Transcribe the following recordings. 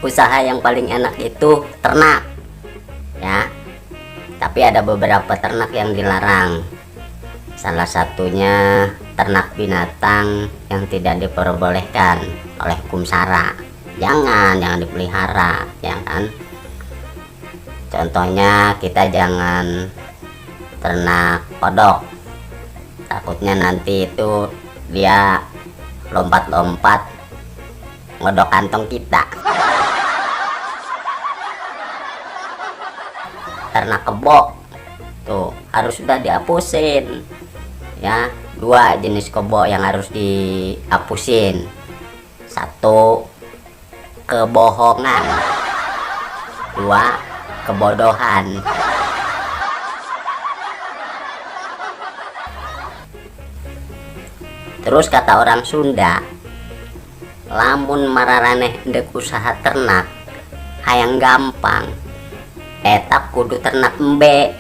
Usaha yang paling enak itu ternak ya, tapi ada beberapa ternak yang dilarang. Salah satunya ternak binatang yang tidak diperbolehkan oleh hukum syara. Jangan dipelihara ya kan. Contohnya kita jangan ternak kodok, takutnya nanti itu dia lompat-lompat ngodok kantong kita. Ternak kebo tuh harus sudah dihapusin ya. Dua jenis kebo yang harus dihapusin. Satu, kebohongan. Dua, kebodohan. Terus kata orang Sunda, lamun mararaneh ndek usaha ternak hayang gampang, eta kudu ternak embe.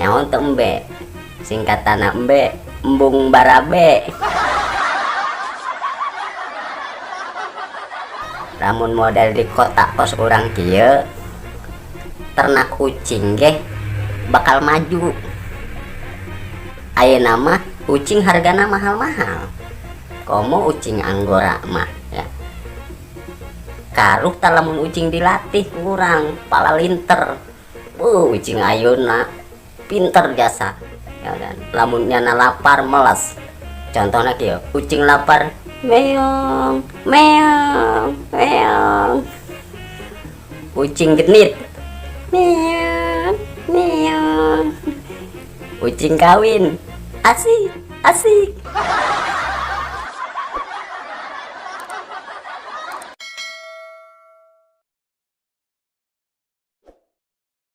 Nyaho teu embe? Singkatana embe, embung barabe. Lamun model di kota kos urang kieu, ternak ucing ge bakal maju. Ayeuna mah ucing hargana mahal-mahal, komo ucing anggora mah ya. Karuh tah lamun ucing dilatih kurang pala linter. Ucing ayeuna pinter jasa ya kan. Lamun nyana lapar meles. Contohna kieu, ucing lapar meong meong meong. Ucing genit meong meong. Ucing kawin asik asik.